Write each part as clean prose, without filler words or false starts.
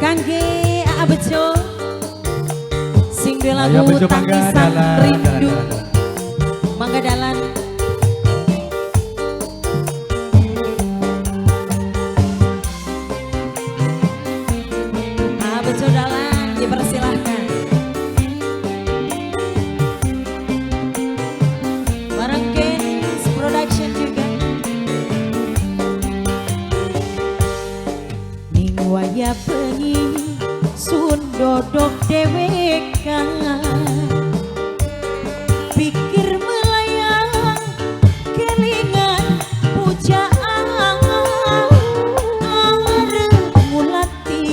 Kangge Aa Bejo sing duwe Ayo lagu Bejo mangga Tangisan dalan. Rindu. Dalan, dalan. Mangga dalan. Aa Bejo dalan dipersilahkan. Bareng Kens Production juga. Ning waya bengi sun dodok dewekan, pikir melayang kelingan pujaan, arep ngulati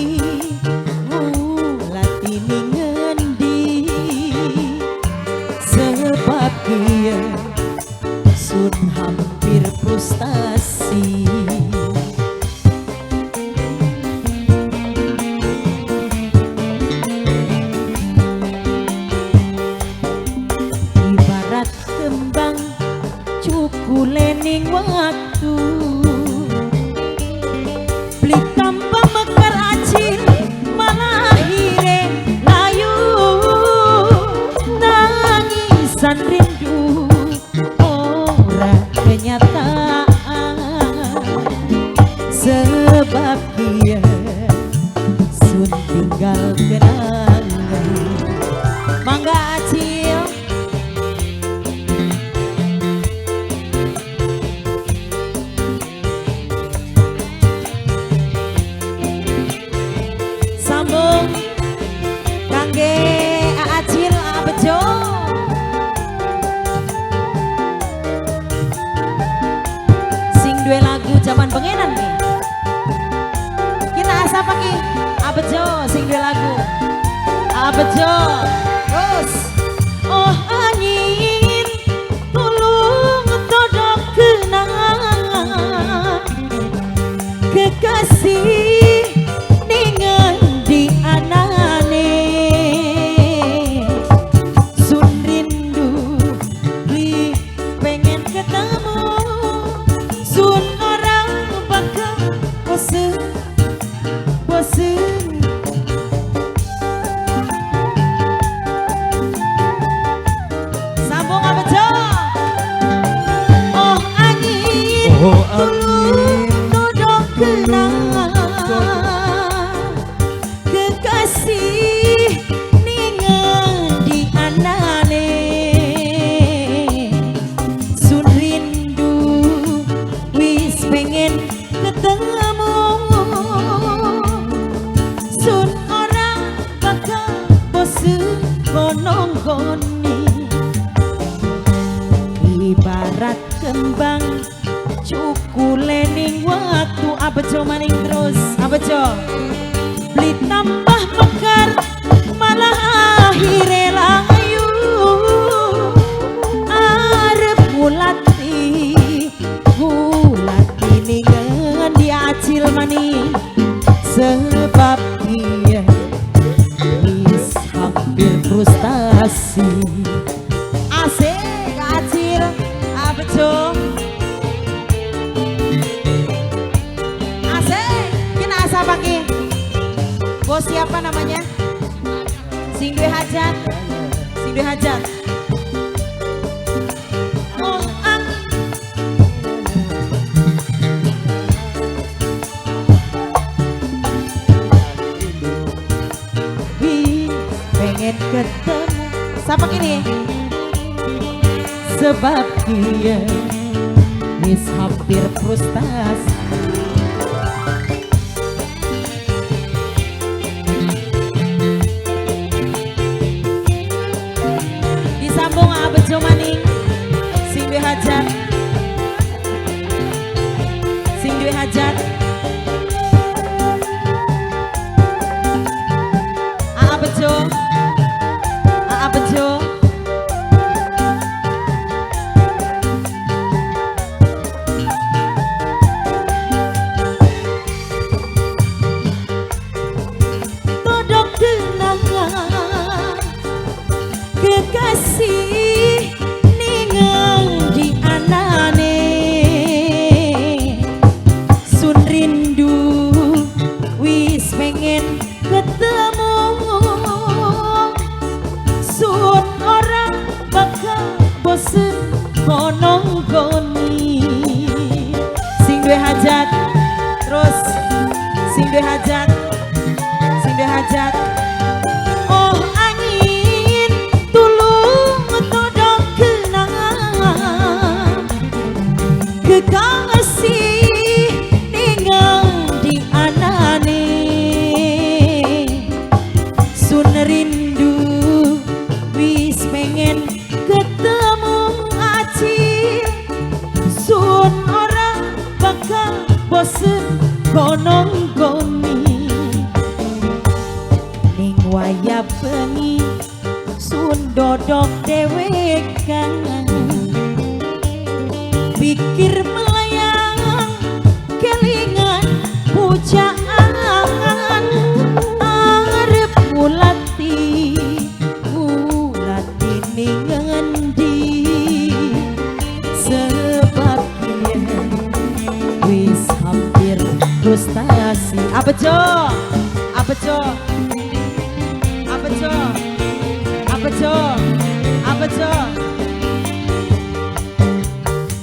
ngulati ning ngendi, sebab kiye sun hampir frustasi. Ibarat kembang cukulening waktu, beli tambah mekar acil malah hire layu, tangisan rindu ora kenyataan, sebab dia sun tinggal kenangan. Mangga Acil. Sambung kangge Acil Aa Bejo. Sing duwe lagu zaman pengenan nih. Kita asapa ki? Aa Bejo sing duwe lagu. Aa Bejo. Terus. Oh angin tulung todok kenangan, kekasih ning endi anane, sun rindu beli pengen ketemu, sun ora bakal bosen bosen. Sambung apa Jo? Oh angin, Oh tulung angin, todok tulung kenangan, kekasih ning endi anane, sun rindu wis pengen ketemu, sun ora bakal bosen kono-koni, ibarat kembang cukulening waktu. Abejo maning terus Abejo, beli tambah mekar malah akhire layu, arep ngulati ngulati ning ngendi Acil maning, sebab dia wis hampir frustasi. Asik Acil Abejo. Asik, kita asapa ki? Bos siapa namanya? Sing duwe hajat. Sing duwe hajat. Oh ang wis pengen ketemu. Siapa kini? Sebab dia wis hampir frustasi. Disambung Aa Bejo maning sing duwe hajat. Sing duwe hajat. Aa Bejo. Aa Bejo. pengen ketemu. Sun ora bakal bosen kono nggoni. Sing duwe hajat terus, sing duwe hajat, sing duwe hajat. Oh angin tulung todong kenangan, kekasih ninggal di anane. Sun rindu wis pengen ketemu aci, sun ora bakal bosen kono nggoni. Ning wayah bengi sun dodok dewekan, pikir melayang kelingan pujaan, arep ngulati ngulati ning ngendi, sebab kiye wis hampir frustasi. Apa jo? Apa jo? Apa jo? Apa jo? Apa jo?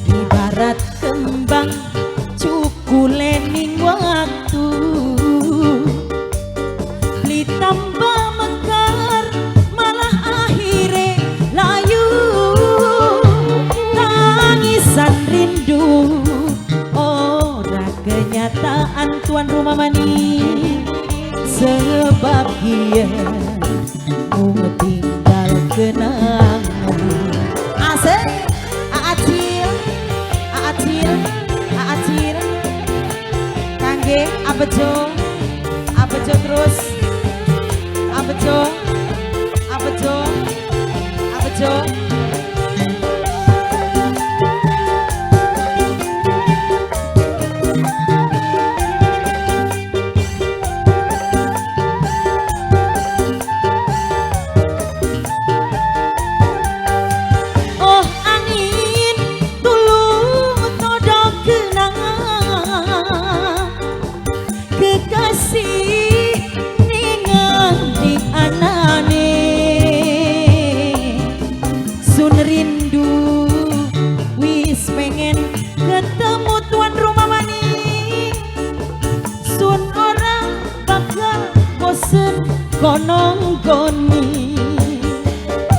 Ibarat kembang cukule ning waktu, beli tambah mekar malah akhire layu. Tangisan rindu ora kenyataan tuan rumah maning, sebab kiye mung tinggal kenangan. Asik, acil, acil, acil, kangge abejo, abejo terus, abejo, abejo, abejo. Oh angin tulung todong kenangan, kekasih ningan di anane. Sun rindu wis pengen ketemu tuan rumah maning, sun ora bakal bosen kono nggoni.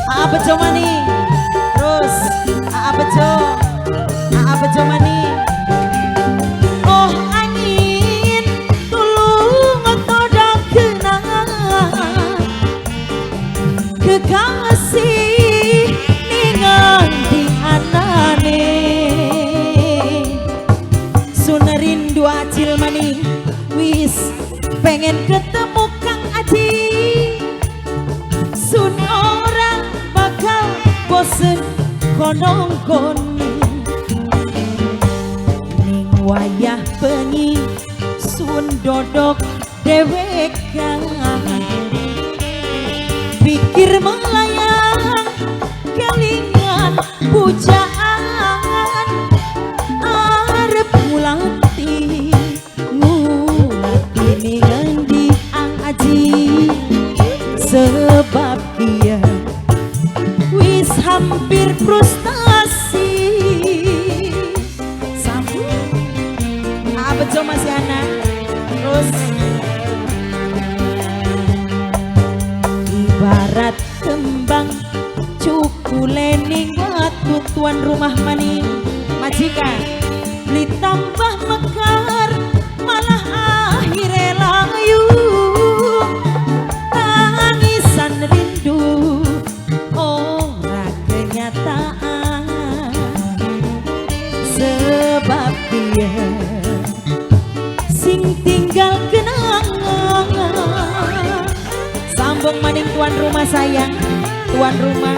Apa jo maning? Terus apa jo? Apa jo maning? Oh angin tulung todong kenangan, kekasih ningan di anane. Sun rindu acil maning wis pengen ketemu Kang Aji, sun ora bakal bosen kono nggoni. Ning wayah bengi sun dodok dewekan, pikir melayang kelingan pujaan, arep ngulati ngulati ning ngendi Ang Aji, sebab kiye wis hampir frustasi. Sambung abejo masih anak terus. Ibarat kembang cukule ning watu tuan rumah maning majikan, beli tambah mekar malah akhire layu. Tangisan rindu ora kenyataan, sebab dia sing tinggal kenangan. Sambung maning tuan rumah sayang, tuan rumah,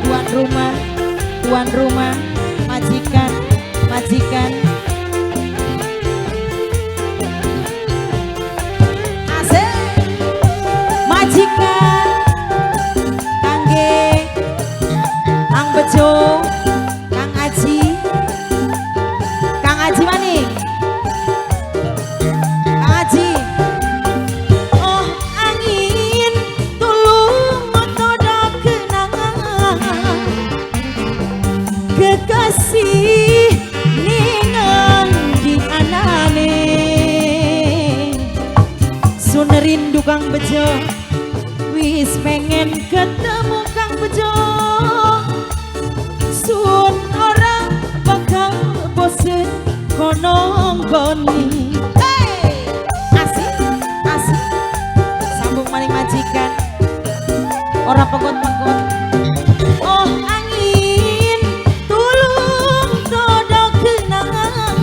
tuan rumah, tuan rumah, majikan, majikan. Asik, majikan, kangge Kang Bejo, Kang Aji, Kang Aji maning, Kang Aji. Sun rindu Kang Bejo, wis pengen ketemu Kang Bejo. Sun ora bakal bosen kono nggoni. Hey! Asik, asik. Sambung maning majikan. Ora pegot-pegot. Oh angin, tulung todo kenangan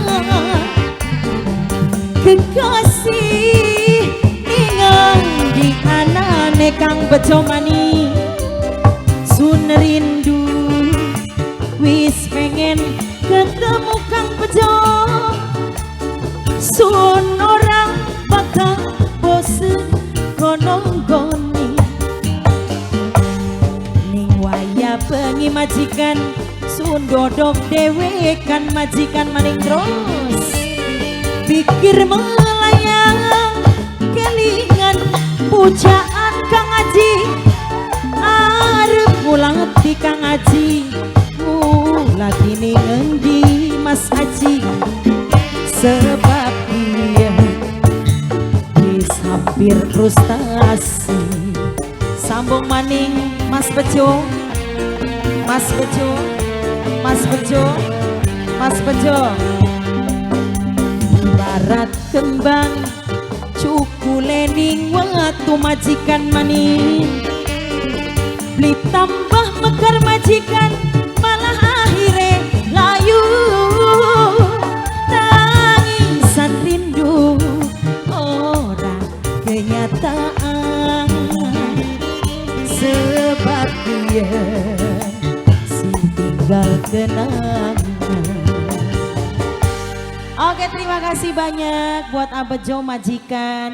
kekasih ningang di anane Kang Bejo mani. Sun rindu, wis pengen ketemu Kang Bejo. Sun ora bakal bosen kono nggoni. Ning waya bengi majikan, sun dodok dewekan majikan maning. Terus pikir melayang, kelingan pujaan Kang Aji, arep ngulati Kang Aji, ngulati ning endi Mas Aji, sebab dia wis hampir frustasi. Sambung maning Mas Bejo, Mas Bejo, Mas Bejo, Mas Bejo. Barat kembang cukule ning watu majikan maning, beli tambah mekar majikan, malah akhire layu. Tangisan rindu ora kenyataan, sebab dia sing tinggal kenangan. Oke, terima kasih banyak buat Abejo majikan.